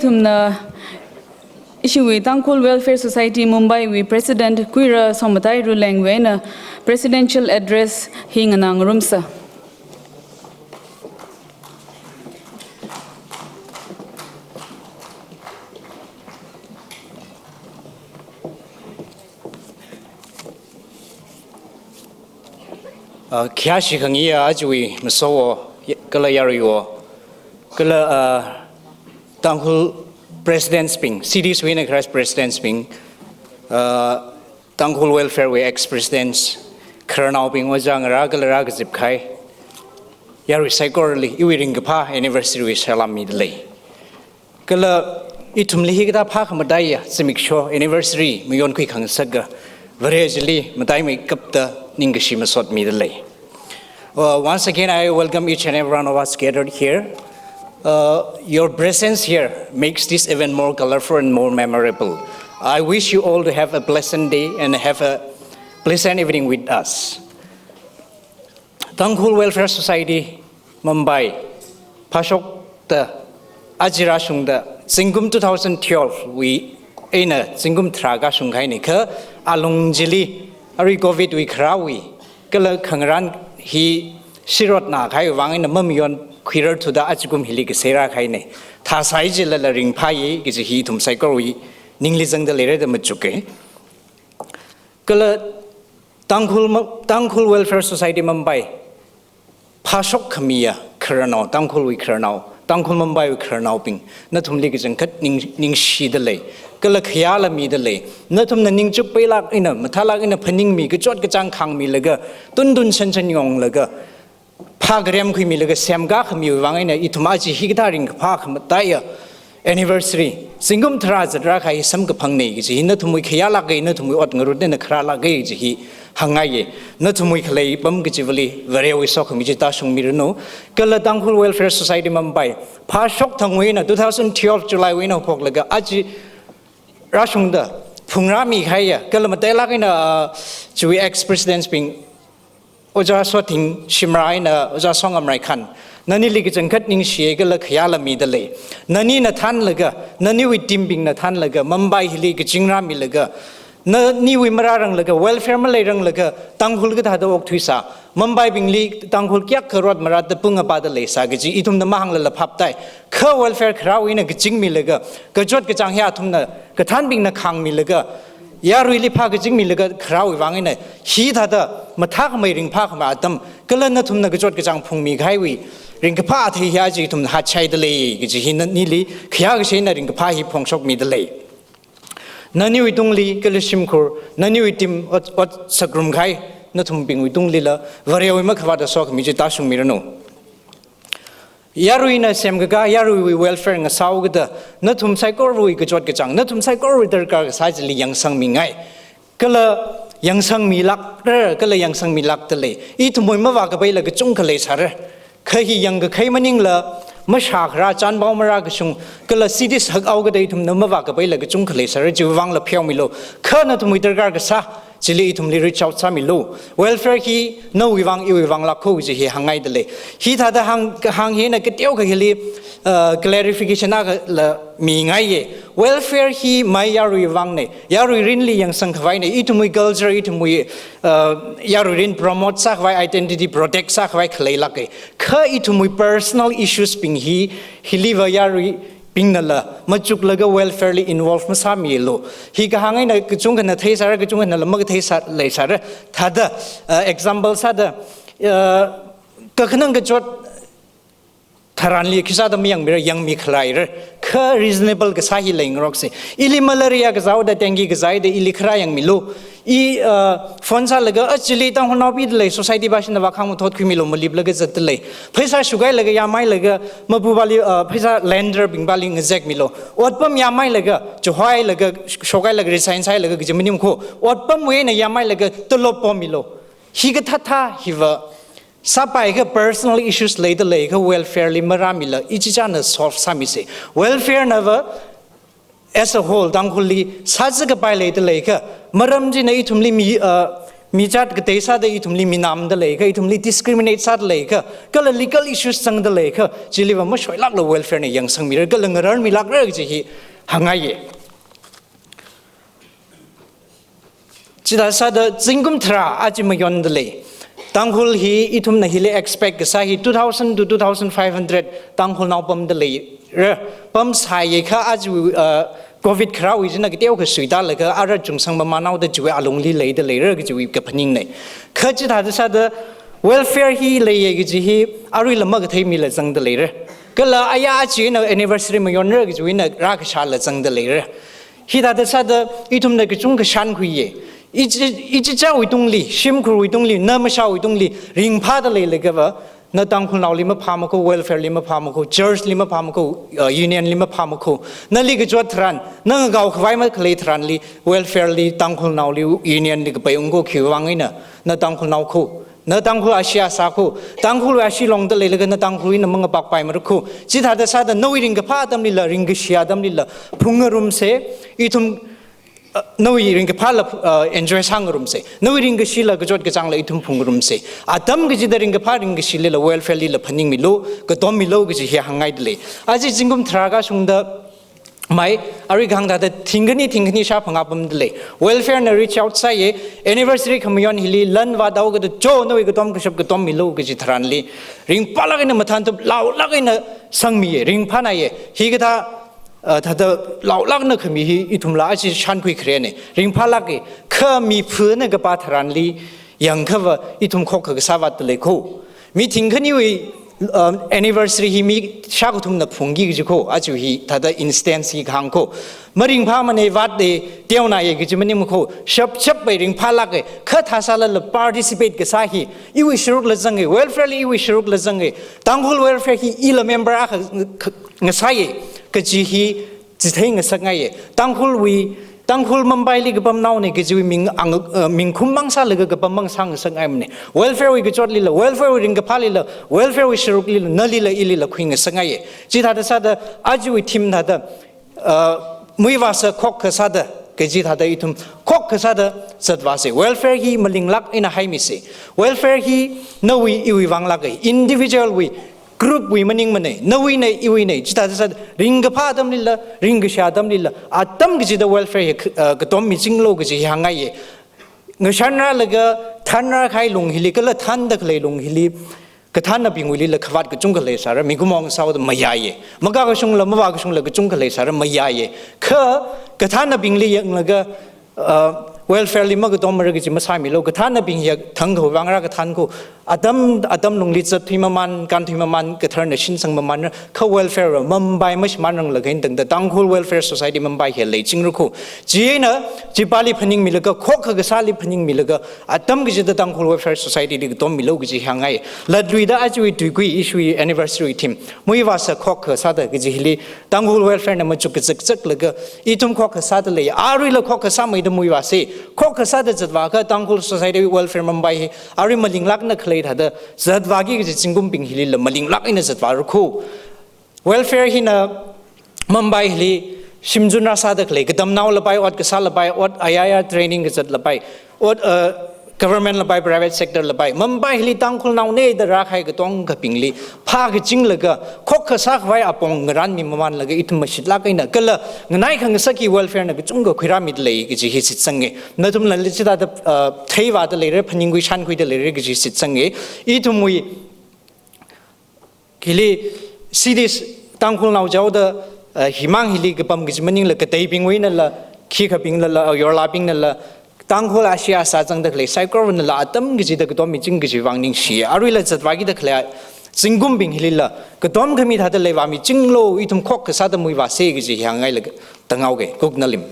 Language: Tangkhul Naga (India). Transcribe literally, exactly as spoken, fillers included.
Ithumna ishiwui Tangkhul Welfare Society Mumbai wui President Kuira Sommatai Ruleng wui eina Presidential Address hi nganāngarumsa. Uh, khayāshi khangayi aja wui masowo, kala yaruiwo, kala, uh, Tangkhul Presidents bing, C D S wui eina kharā Presidents bing, uh, Tangkhul Welfare wui ex-Presidents, khararnaobing, ojā ngarā kala rākazip kahai yarui saikorali iwui ringkaphā anniversary wui salam midalei. Kala ithumli hikathā phākhamataiya zimiksho anniversary mayonkhui khangasaka Vare chili mataimeikapta ningkashi masot midalei. Uh, once again, I welcome each and every one of us gathered here. Uh, your presence here makes this event more colorful and more memorable. I wish you all to have a pleasant day and have a pleasant evening with us. Tangkhul Welfare Society Mumbai phāshokta aja rāshungda zingkum two thousand twelve wui eina zingkum tharā kashung kahaina kha alung chili arui covid wui kharāwui kala khangarān hi shirotna kahaiwui vang eina mamayonkhuirarthuda ajakum hili kasā rākahaina. Thāsai jilala ringphāya kaji hi ithum saikorawui ningli zangda leira da machuka. Kala Tangkhul Ma-, Tangkhul Welfare Society Mumbai phāshok khamiya khararnao, Tangkhulwui khararnao, Tangkhul Mumbaiwui khararnaobing, nathumli kachangkhat ning-, ningshidalei, kala khayāla midalei. Nathumna ningchuk peilāk eina, mathālāk eina phaningmi, kachot kachāng khāngmilaga, tuntun shanshan yonglaga, phākharem khuimilaga semkā khamiwui vang eina ithum aja hikathā ringkaphā khamataiya anniversary, zingkum tharā zatra kahai samkaphangna kaji hi nathumwui khayālāka, nathumwui ot ngarutna kharālāka kaji hi hāngngaiya. Nathumwui khalei apam kachivali Varewui sokhami chi tāshungmiranu. Kala Tangkhul Welfare Society Mumbai phāshok thangwui eina two thousand twelve July wui eina haophoklaga aja rāshungda phungrāmi kahaiya, kala matailāk eina, uh, chiwui ex-Presidents bing, Ojā Sothing Shimray eina Ojā Songam Raikhan, nanili kachangkhat ningshiya kala khayāla midalei. Nani nathānlaga, naniwui team bingna thānlaga, Mumbai hili kachingrāmilaga, naniwui marāranglaga, welfare maleiranglaga, Tangkhul kathāda okthuisā, Mumbaibingli Tangkhul kayākha rot marāda pung apāda leisā kaji ithumna mahānglala phaptai. Kha welfare kharāwui eina kachingmilaga, kachot kachāng hi athumna, kathānbingna khāngmilaga, yaruili phākachingmilaga kharāwui vang eina, hithāda mathākhamei ringphākhamei atam, kala nathumna kachot kachāng phungmi kahaiwui ringkaphā athei hi aja ithumna hatshaidalei kaji hi nanili khayākashā eina ringkaphā hi phongshokmidalei. Naniwui tungli kala shimkhur, naniwui team ot, ot sāngarum kahai nathumbingwui tunglila Varewui makhavāta sokhami chi tāshungmiranu. Yaruina semkakā, yaruiwui welfare ngasāhaokida, nathum saikorawui kachot kachāng, nathum saikorawui darkar kasā chili yangsangmingai. Kala yangsangmilākra, kala yangsangmilākdalei. Ithumwui mavākapaila kachungkha leisāra. Kha hi yangkakhai maningla, mashākharā, chānpao marākashung, kala cities hakhaokida ithumna mavākapaila kachungkha leisāra, chiwui vangla pheomilu. Kha nathumwui darkar kasā chili ithumli reach out sāmilu. Welfare hi nawui vang, iwui vanglākho kaji hi hāngngaidalei. Hithāda hāng, hāng hina kateokha hili, uh, clarification akhala mingaiya. Welfare hi mai yaruiwui vangna, yarui rinli yangsangkhavaina, ithumwui culture, ithumwui, uh, yarui rin promote sākhavai, identity protect sākhavai khaleilāka. Kha ithumwui personal issues bing hi, hiliva yarui bingnala machuklaga welfare li involve masāmilu. Hi kahāng eina kachungkhana theisāra, kachungkhanala makathei sā, leisāra. Thāda, uh, example sāda, uh, kakhanang kachot tharanli khisāda mayangmira, yangmi khaleira. Kha reasonable kasā hi leingaroksei. Ili malaria kazāhaoda dengue kazāhaida ili kharā yangmilu. I, uh, phone sālaga, achili Tangkhulnaobingdalei, society bashina vākhang mathot khuimilu, maliplaga zatdalei. Pheisā shukhailaga, yāmhailaga, mapupali, uh, pheisā lender bingpali ngazekmilu. Otpam yāmhailaga, chihailaga, sh-, shokhailaga, resign sāhailaga, kaji maningkho. Otpamwui eina yāmhailaga, tolop pomilu. Hi kathāthā hiva, sāpaikha personal issues leidaleikha welfare li marāmila, ichichāna solve sāmisei. Welfare nava, as a whole, Tangkhulli sāzakapai leidaleikha, maram china ithumli mi, uh, mi jat katei sāda ithumli minamda leikha, ithumli discriminate sāda leikha, kala legal issues zangda leikha, chiliva mashoilākla welfare na yangsangmira, kala ngararmilākra kaji hi hāngngaiya. Chithāda sāda zingkum tharā aja mayonda lei. Tangkhul hi ithumna hili expect kasā hi two thousand to two thousand five hundred Tangkhulnao pamda leira. Pamsāya kha aja, uh, covid kharāwui china kateokha suitālaga ara chungsang mamānhaoda chiwui alungli leida leira kajiwui kaphaningnei. Kha chithāda sāda welfare hi leiya kaji hi aruila makathei mila zangda leira. Kala aya aja eina anniversary mayonra kajiwui eina rākashāla zangda leira. Hithāda sāda ithumna kachungkha shānkhuiya. Ichi, ichichāwui tungli, shimkhurwui tungli, na mashāwui tungli, ringphāda leilagava, na Tangkhulnaoli maphāmakho, welfare li maphāmakho, church li maphāmakho, uh, union li maphāmakho. Nali kachot tharan, na ngakaokhavai makhalei tharanli, welfare li, Tangkhulnaoli, union li kapai ungkho khiwui vang eina, na Tangkhulnao kho. Na Tangkhul ashee asā kho, Tangkhul ashee longda leilaga na Tangkhul eina mangapakpai marakho. Chithāda sāda nawui ringkaphā atamlila, ringkashi atamlila, phungngarumsa, ithum, uh, nawui ringkaphāla, uh, enjoy sāngarumsa. Nawui ringkashila kachot kachāngla ithum phungngarumsa. Atam kachida ringkaphā ringkashilila welfare lila phaningmilu, katommilu kaji hi hāngngaida lei. Aja zingkum tharā kashungda mai, arui kahāng thāda thingkhani, thingkhani shā phangā pamda lei. Welfare na reach out sāya, anniversary khamayon hili lan vāthaokida cho nawui katom kashap katommilu kaji tharanli, ringphālāk eina mathānthup, laolāk eina sangmiya, ringphānāya. Hikathā, uh, thāda laolākna khami hi ithumla aja shānkhui kharena. Ringphālāka, kha mi phana kapā tharanli yangkhava ithum khokkha kasā vātda leikho. Mi thingkhaniwui, um, anniversary hi mi shākathumna phungki kaji kho, aja hithāda instance hi kahāng kho. Maringphāmana, vātda teonāya kaji maningmakho, shapshappai ringphālāka, kha thāsālala participate kasā hi, iwui sharukla zanga, welfare li iwui sharukla zanga, Tangkhul welfare hi ila member akha k-, ngasāya kaji hi chithei ngasakngaiya. Tangkhulwui, Tangkhul Mumbai li kapamnaona kajiwui ming ang, uh, mingkhum mang sālaga kapam mang sāngasakngaimana. Welfare wui kachotlila, welfare wui ringkaphālila, welfare wui sharuklila, nalila ilila khuingasakngaiya. Chithāda sāda, ajawui theme thāda, uh, muivāsa khokkha sāda, kaji thāda ithum khokkha sāda zatvāsa. Welfare hi malinglāk eina haimisa. Welfare hi nawui iwui vānglāka, individual wui, group wui maningmana, nawuina iwuina, chithāda sāda ringkaphā atamlila, ringkashā atamlila, atam kachida welfare hi, uh, katom michinglu kaji hi hāngngaiya. Ngashanrālaga thānrākahai lung hili, kala thānda khalei lung hili, kathānnabingwuilila khavāt kachungkha leisāra, mikumo ngasāhaoda mayāya. Makakashungla, mavākashungla kachungkha leisāra, mayāya. Kha kathānnabingli yanglaga, uh, welfare li makatommara kaji masāmilu, kathānnabing hi thangkha vāngra kathān kho, atam, atam lungli zatthui mamān, kānthui mamān, kadharna shinsang mamānra, kha welfare va Mumbai mashimānranglakha eina tangda Tangkhul Welfare Society Mumbai hi leichingra kho. Chieina, chipāli phaningmilaga, khokkha kasāli phaningmilaga, atam kachida Tangkhul Welfare Society li katommilu kaji hāngngai. Latluida ajawui tuikui ishiwui anniversary theme, muivāsa khokkha sāda kaji hili, Tangkhul welfare na machuk kazakzaklaga, ithum khokkha sāda lei, aruila khokkha sāmeida muivāsa, khokkha sāda zatvākha Tangkhul Society Welfare Mumbai hi, arui malinglākna khalei thāda, zatvāki kaji zingkumbing hilila malinglāk eina zatvāra kho. Welfare hina Mumbai hili, shimzun rāsāda khalei, katamnao lapai, ot kasā lapai, ot ayāyā training kazat lapai, ot, uh, government lapai, private sector lapai, Mumbai hili Tangkhulnaona da rākahai katongkhabingli, phākachinglaga, khokkha sākhavai apong ngarānmi mamānlaga ithum mashitlāk eina, kala nganaikha ngasakki welfare na kachungkha khuirāmida lei kaji hi shitsanga. Nathumla chithāda, uh, theivāda leira, phaningkhui shānkhuida leira kaji shitsanga. Ithumwui hili cities Tangkhulnao chaoda, uh, himang hili kapam kaji maningla kateibingwuinala, khikhabinglala, yorlābingnala, Tangkhul ashee asā zangda khalei saikoranala atam kachida katom miching kaji vāng ningshi. Aruila zatvākida khalei zingkumbing hilila, katom khami thāda leivāmichinglu, ithum khokkha sāda muivāsa kaji hi hāngngailaga tānghaoga, kuknalim.